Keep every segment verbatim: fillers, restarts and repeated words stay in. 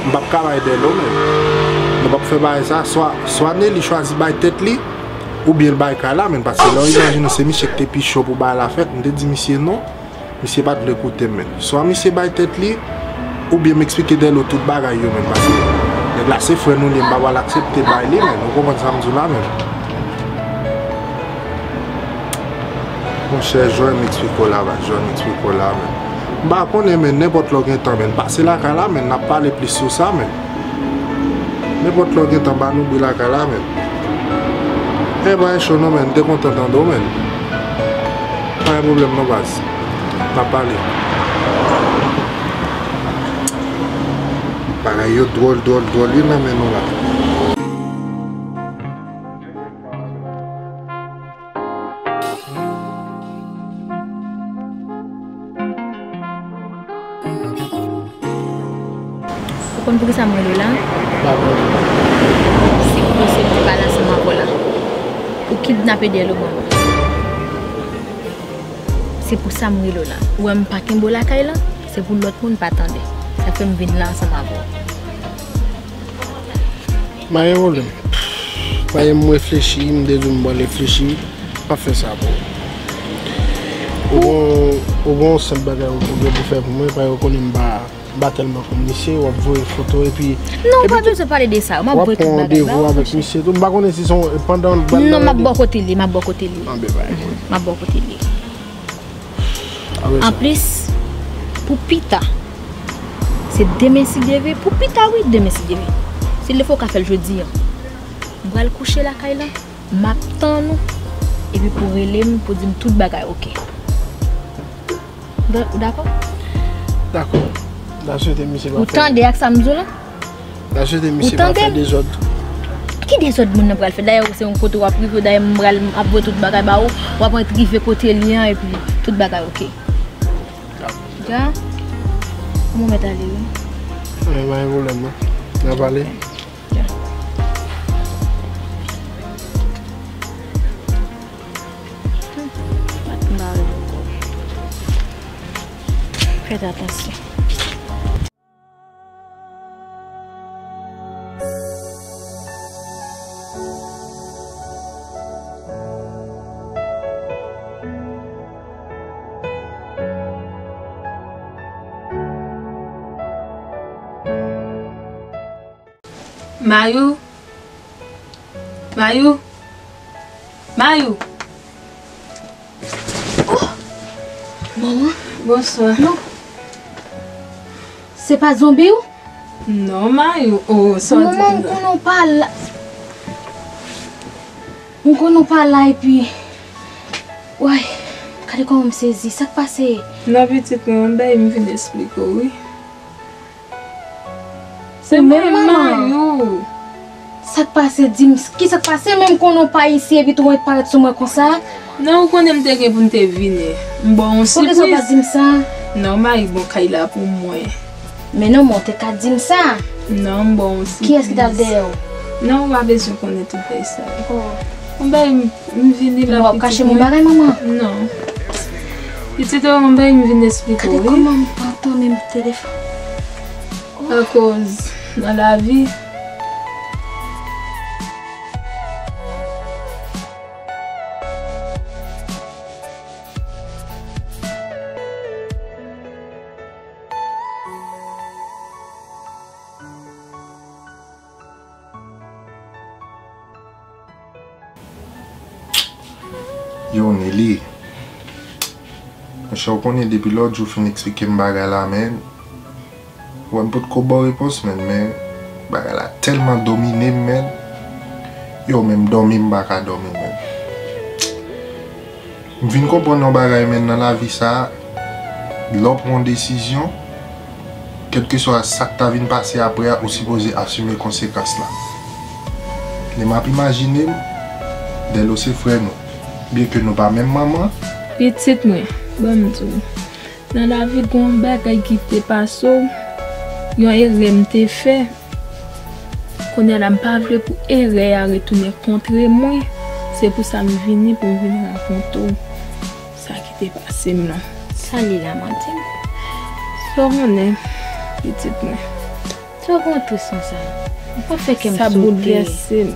M p ap ka bay Delo, men. Nou p ap fè bagay sa. Swa, swa Nelly chwazi bay tèt li, oubyen l bay kay la, men. Paske lè w imajine w se misye ki te pi cho pou bagay la fèt, m te di misye non. Misye pa t vle koute m, men. Swa misye bay tèt li, oubyen m eksplike Delo tout bagay yo, men. Paske nèg la se frè nou li ye, m pa pral aksepte bay li, men. Ou konprann sa m di w la, men. Monchè, jwenn m eksplike w la, baz, jwenn m eksplike w la, men. M pa konnen, men, nenpòt lè w gen tan, men, pase lakay la, men, n ap pale plis sou sa, men. Nenpòt lè w gen tan, ba nou bri lakay la, men. E pa e cho non, men, m te kontan tande w, men. Pa gen pwoblèm non, baz. N ap pale. Bagay yo dwòl, dwòl, dwòl, wi, nan men nou la. Ou konn poukisa m rele w la? Pa konn. Se pou se pou pale ansanm avè w la. Ou kidnape Delo ban mwen. Se pou sa m rele w la. Ou wè m pa kenbe w lakay la, se pou lòt moun pa tande. Sa fè m vin la ansanm avè w. Pa gen pwoblèm. Fòk m reflechi, m te di w m pral reflechi. M ap fè sa pou ou. Ou gon, ou gon senp bagay ou gen pou fè pou mwen, paske ou konnen m pa, m pa tèlman konn misye, w ap voye foto, epi, non, ou pa bezwen pale de sa, m ap voye tout bagay ba ou, monchè. Misye tou. M pa konnen si se yon, pandan l pral nan randevou. Non, m ap bò kote li, m ap bò kote li. Anben, pa gen pwoblèm. M ap bò kote li. Anplis, pou pita, se demen si Dye vle, pou pita wi, demen si Dye vle. Si l fè w ka fè l jodi a. M pral kouche lakay la, m ap tann ou, epi pou w rele m, pou w di m tout bagay oke. Ou dakò? Dakò. N a swete misye pa fè. Ou tande ak sa m di w la? N a swete misye pa fè dezòd. Ki dezòd moun nan pral fè? Dayè, se yon kote w ap rive, dayè, m pral, m ap voye tout bagay ba ou, w ap antre rive kote li an, epi tout bagay oke. Dja? Kòman w mèt ale, wi? Anyen, pa gen pwoblèm, non. N a pale. Dja. Hmm, pa t mare ankò. Fèt atansyon. Mayou? Mayou? Mayou? Oh! Manman? Bonswa. Non. Se pa zonbi ou? Non, Mayou. Oh, sa w di la? Manman, m konnen w pa la. M konnen w pa la epi, woy, gade kòman m sezi. Sa k pase? Non, pitit mwen, yon bagay m vin esplike w, wi. Se mwen menm, manman. Mayou. Sa k pase, di m, ki sa k pase? Menm konnen w pa isi epi tou w ret parèt sou mwen konsa? Non, ou konnen m te gen pou m te vini. M ba w yon sipriz. Poukisa w pa di m sa? Non, Mayou, bon, kay la pou mwen. Men non, men w te ka di m sa. Non, m ba w yon sipriz. Kiyès ki t al dèyè w? Non, ou pa bezwen konnen tout bagay sa yo. Oh. Yon bagay m, m vini la, pitit mwen. W ap kache m yon bagay, manman? Non. Pitit, yon bagay m vin esplike w, wi. Gade kòman m pa antann menm telefòn. Akoz nan lavi, Yo, Nelly. Monchè, ou konnen depi lòt jou w fin eksplike m bagay la, men. Ou wè m potko ba w repons, men, men bagay la tèlman domine m, men. Yo, menm dòmi m pa ka dòmi, men. M vin konprann yon bagay, men, nan lavi sa, lè w pran yon desizyon, kèlkeswa sa k ta vin pase apre a, ou sipoze asime konsekans la. Lè m ap imajine m, Delo se frè nou, byenke nou pa menm manman. Pitit mwen, ban m di w, nan lavi gen yon bagay ki te pase w, yon erè m te fè. Kounye a la, m pa vle pou erè a retounen kontre mwen. Se pou sa m vini, pou m vin rakonte w sa ki te pase m nan. Sa li la, manti m? Sa w konnen, pitit mwen. Sa w gen w tris konsa? Ou pa fè kè m sote. Sa boulvèse m.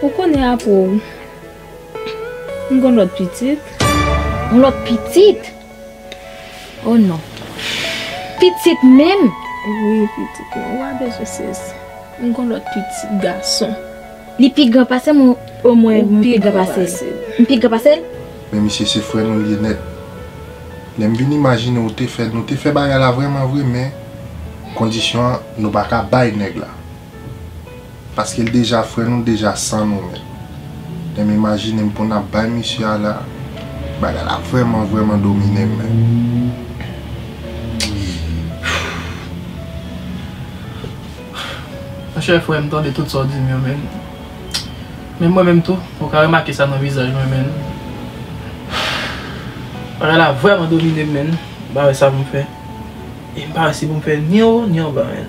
Ou konnen apre w, m gen yon lòt pitit. Yon lòt pitit? Oh non. Pitit menm? Wi, pitit mwen. Ou pa bezwen sezi. M gen yon lòt pitit gason. Li pi gran pase m, omwen m pi gran pase l. M pi gran pase l? Men misye se frè nou l ye nèt. Lè m vin imajine ou te fè, nou te fè bagay la vrèman vre, men kondisyon an, nou pa ka bay nèg la. Paske l deja frè nou, deja san nou menm. Lè m imajine m pou n ap bay misye a la, bagay la vrèman, vrèman domine m menm. Monchè, frè m, tande tout sa w di m yo, men. Men mwen menm tou, ou ka remake sa nan vizaj mwen, men. Bagay la vrèman domine m, men. M pa wè sa pou m fè. E m pa wè si pou m fè ni anwo, ni anba, men.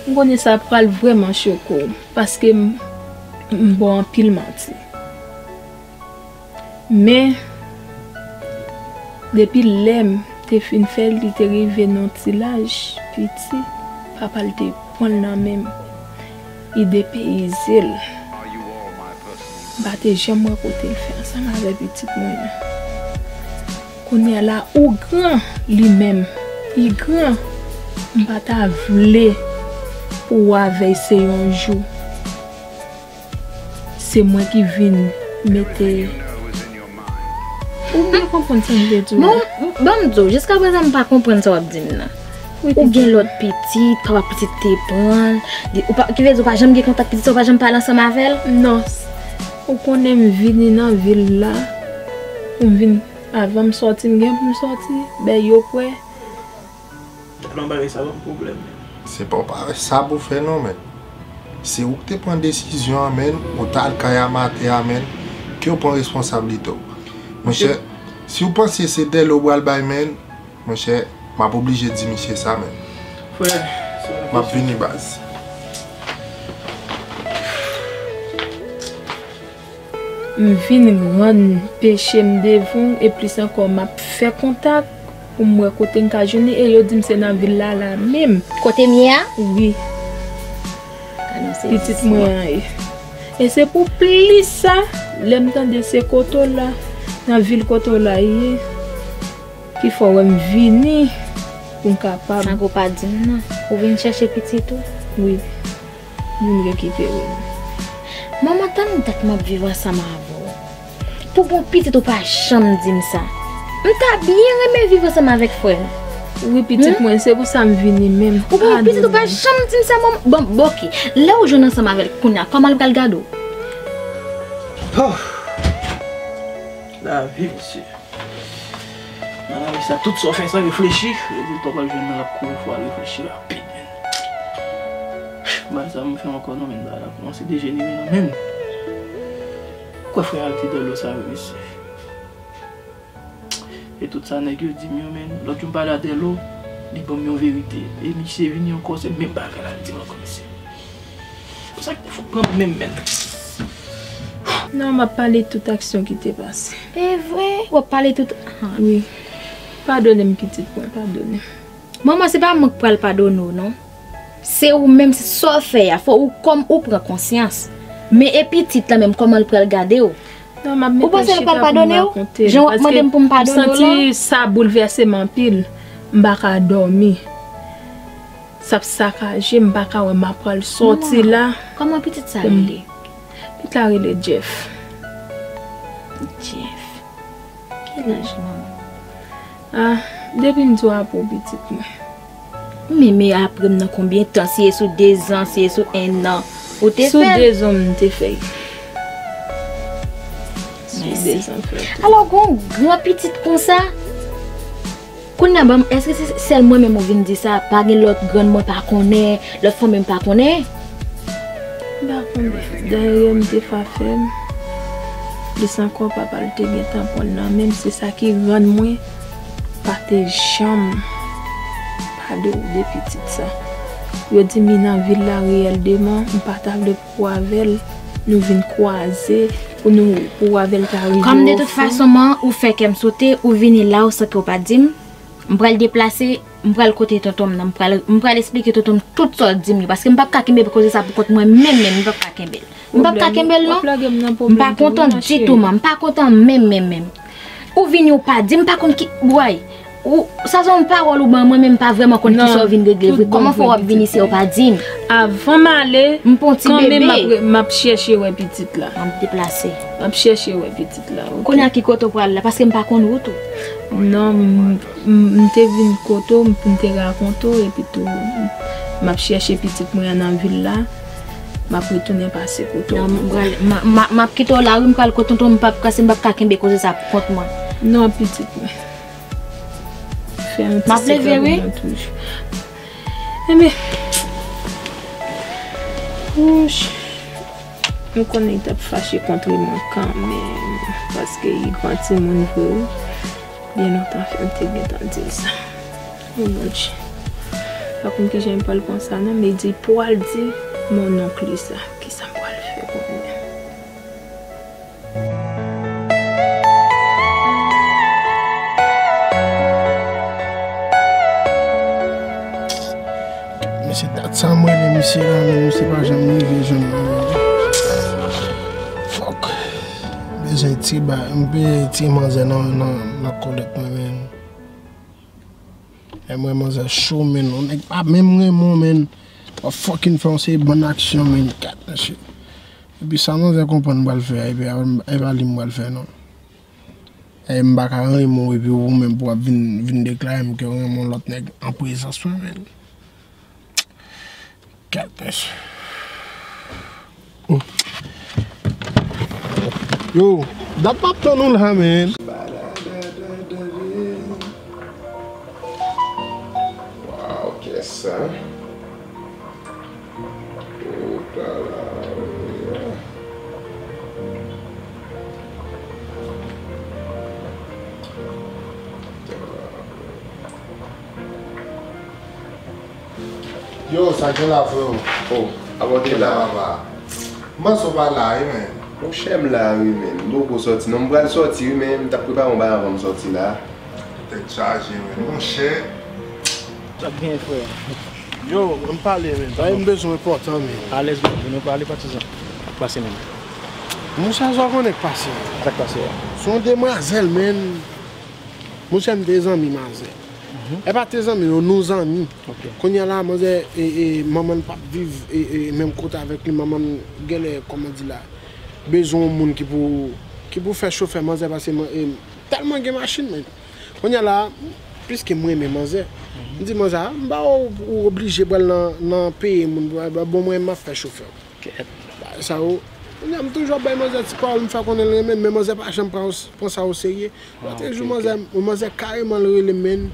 M konnen sa pral vrèman choke w, paske m, m ba w anpil manti. Men, depi lè m te fin fè l, li te rive nan ti laj piti, papa l te pran l nan men m. Li depeyize l. M pa te janm wè kote l fè ansanm avè pitit mwen an. Kounye a la, ou gran, li menm, li gran. M pa ta vle pou w avè l se yon jou. Se mwen ki vin mete. Ou byen konprann sa m vle di w? Bon, ban m di w, jiskaprezan m pa konprann sa w ap di m nan. Ou gen lòt pitit, papa pitit te pran l, li, ou pa, ki vle di ou pa janm gen kontak pitit sa, ou pa janm pale ansanm avè l? Non, ou konnen m vini nan vil la, pou m vin, avan m sòti, m gen pou m sòti, bèy yo prè. Tèlman bagay sa ban m pwoblèm. Se pa w pa wè sa pou fè non, men. Se ou ki te pran desizyon an, men, ou t al kay a maten a, men, ke w pran responsablite w. Monchè, si w panse se dèlè w pral bay, men, monchè, m ap oblije di misye sa, men. Frè, m ap vini, baz. M vin rann peche m devan w, e plis ankò, m ap fè kontak pou m wè kote m ka jwenn li, e yo di m se nan vil la, la menm. Kote m ye a? Wi. Pitit mwen an ye. E se pou plis sa, lè m tande se kote w la, nan vil kote w la ye, ki fè w wè m vini pou m kapab. Sa ke w pa di m nan. Ou vin chèche pitit ou? Wi. Vin rekipere m. Manman, tann dat m ap viv ansanm avè w. Pou bon pitit ou pa janm di m sa. M ta byen renmen viv ansanm avèk frè m. Wi, pitit mwen, se pou sa m vini menm. Ou bon pitit ou pa janm di m sa, manman. Bon, bon, oke. Lè ou jwenn ansanm avè l kounye a, kòman l pral gade w? Oh! Lavi, mesye. Nan lavi sa, tout sa w fè san reflechi, rezilta w pral jwenn nan l ap kouri fò al reflechi rapid, men. Bagay sa m fè ankò non, men bagay la kòmanse dejenere non, men. Kwè frè a te dèlè sa yo, mesye. E tout sa nèg yo di m yo, men. Lòt jou m pale a dèlè, li ban m yon verite. E misye vini ankò, se menm bagay la l di m ankò, mesye. Sa k te fout pran m menm, men. Non, m ap pale tout aksyon ki te pase. E vre? W ap pale tout. Wi. Padone m, pitit mwen, padone m. Manman, se pa mwen k pral padone w, non. Se ou menm, se sa w fè a. Fò ou, kòm ou pran konsyans. Men e pitit la menm, kòman l pral gade w? Non, m ap mete chita pou m rakonte l, paske m santi sa boulvèse m anpil. M pa ka dòmi. Sa ap sakaje m, m pa ka wè m ap pral sòti la. Kòman pitit sa rele? Pitit la rele Jeff. Jeff. Ki laj manman? Ah, depi m di w apre w pitit mwen. Men, men apre m nan konbyen tan? Si e sou dezan, si e sou ennan, ou te fè l? Sou dezan m te fè l. Sou dezan m fè l. Alò, gon gran pitit konsa? Kounye a, ban m, èske se sèl mwen menm ou vin di sa? Pa gen lòt grann mwen pa konnen, lòt fanmi m pa konnen? M pa konnen. Dayè, m te fè afè m. Plis ankò, papa l te gentan pran l nan men m. Se sa ki rann mwen pa te janm pale w de pitit sa. Yo di m li nan vil la reyèl demen, m pa ta vle pou avè l, nou vin kwaze, pou nou, pou avè l ta rive ofri. Kòm de tout fason, man, ou fè kè m sote, ou vini la, ou san ke w pa di m. M pral deplase, m pral kote tonton m nan, m pral, m pral esplike tonton m tout sa w di m yo, paske m p ap ka kenbe koze sa pou kont mwen menm menm, m p ap ka kenbe l. M p ap ka kenbe l non. M pa kontan ditou man, m pa kontan menm menm menm. Ou vini ou pa di m, m pa konn ki, bway. Ou, sa se yon pawòl ou ban mwen, men m pa vrèman konn kisa w vin regle vre. Kòman fè w ap vin isi e w pa di m? Avan m ale, m pon ti bebe. M ap re- m ap chèche wè pitit la. M ap deplase. M ap chèche wè pitit la, oke? Kounye a ki kote w pral la, paske m pa konn wout ou. Non, m, m, m te vin kote w, m, m te rakonte w, epi tou, m ap chèche pitit mwen an nan vil la. M ap retounen pase kote w. Non, m pral, m, m, m ap kite w la, wi, m pral kote tonton m, m p ap, paske m p ap ka kenbe koze sa pou kont mwen. Non, pitit mwen. Fè yon ti sekre pou mwen toujou. Enben, wouch, m konnen li t ap fache kont mwen kanmenm, paske li gran timoun vre, wi. Byen lontan fè m te gentan di l sa. O Bondye. Pa konn kijan m pral pran sa non, men li di pou al di mon onk li sa. Kisa m pral fè kounye a? Men se dat sa m rele misye la, men misye pa janm rive jwenn mwen, men. Fòk. Bezwen ti ba, m bezwen ti manzè nan, nan, nan kòlèt mwen, men. E mwen manzè cho, men, yon nèg pa menm renmen w, men. W ap fucking fè yon seri bann aksyon, men, kat, mesye. Epi sa manzè konprann pral fè a, epi a, e pa li m pral fè, non. E m pa ka renmen w, epi ou menm pou w ap vin, vin deklare m ke w renmen yon lòt nèg an prezans mwen, men. Kat, mesye. Yo, dat m ap tann ou la, men. Waw, kiyès sa? Opa la, wi. Yo, sa gen la, freo? Oh, abòne la. Papa. M panse w pa la, wi, men. Monchè, m la, wi, men. M poko sòti, non, m pral sòti, wi, men m t ap prepare yon bagay avan m sòti la. Tèt chaje, men. Monchè. Sa k gen, frè? Yo, ann pale, men. Bagay m bezwen enpòtan, men. Alèz, men. Nou pale, patizan. Pase, men. Monchè, sa w konnen k pase, men. Sa k pase a? Se yon demwazèl, men. Monchè, m te zanmi manzè. E pa te zanmi, non, nou zanmi. Ok. Kounye a la, manzè, e, e, manman l p ap viv, e, e, menm kote avèk li. Manman l genlè, kòman di la, bezwen yon moun ki pou, ki pou fè chofè manzè, paske man-, e, tèlman gen machin, men. Kounye a la, piske m renmen manzè, m di manzè a, m pa wè ou, ou oblije pral nan, nan peye moun, bon, mwen, m ap fè chofè. Kèt. Bagay sa yo. Kounye a, m toujou ap bay manzè ti pawòl, m fè konnen l renmen l, men manzè pa janm pran, pran sa oserye. Lòt jou, manzè, manzè kareman l rele m, men.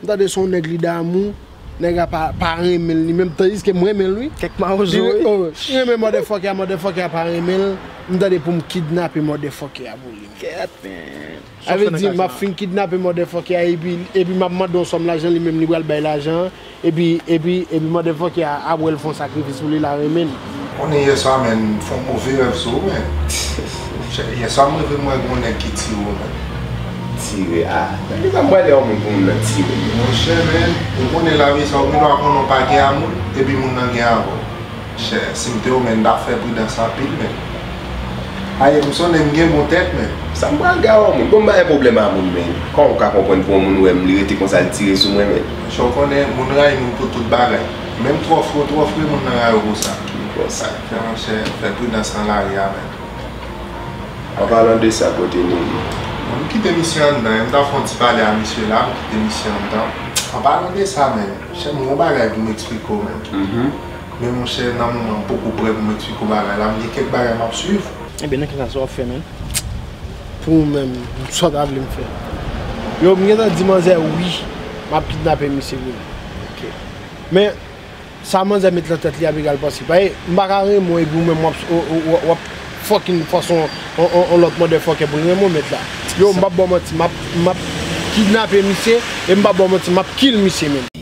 M tande se yon nèg li damou, nèg la pa, pa renmen l li menm, tandiske m renmen l, wi. Kèk mawozo, wi. Oh, li renmen motherfucker a, motherfucker a pa renmen l. M tande pou m kidnape motherfucker a pou li. Kèt, men. Sa w fè nan kay sa? Sa vle di, m ap fin kidnape motherfucker a, epi, epi m ap mande yon sòm lajan, li menm li pral bay lajan an. Epi, epi, epi motherfucker a, ap wè l fè yon sakrifis pou li, l a renmen l. Konnen yèswa, men, m fè yon move rèv sou ou, men. Yèswa, m reve m wè gon nèg ki tire w, men. Tire, a. Men kisa m pral di yon moun pou moun nan tire m? Monchè, men, ou konnen lavi sa, ou gen dwa konnen w pa gen amoun, epi moun nan gen avè w. Chè, si m te ou, men, m t ap fè pridans anpil, men. Aye, m sonnen m gen bon tèt, men. Sa m pral gaye yon moun? Bon, m pa gen pwoblèm a moun, men. Kòman w ka konprann pou yon moun wè m, li rete konsa, l tire sou mwen, men? Chè, w konnen, moun rayi moun pou tout bagay. Menm twò fre w twò fre, moun nan rayi w pou sa. Ki konsa? Fè, monchè, fè pridans nan lari a, men. An palan de sa, kote nou ye? M kite misye anndan, m t ap fè yon ti pale a misye la, m kite misye anndan. An palan de sa, men, chè, m gon bagay pou m eksplike w, men. Mhm. Men monchè, nan moman m poko prè pou m eksplike w bagay la, m gen kèk bagay m ap swiv. Ebyen, nan ka sa, sa w ap fè, menn? Pou ou menm, sa w ta vle m fè? Yo, m gentan di manzè wi, m ap kidnape misye vre. Ok. Men, sa manzè met nan tèt li a, piga l panse. Paske m pa ka renmen w epi ou menm w ap, w, w, w, w ap fucking fòse on, on, on, on lòt motherfucker pou l renmen w, mèt la. Yo, m p ap ba w manti, m ap, m ap kidnape misye, e m p ap ba w manti, m ap kill misye menm.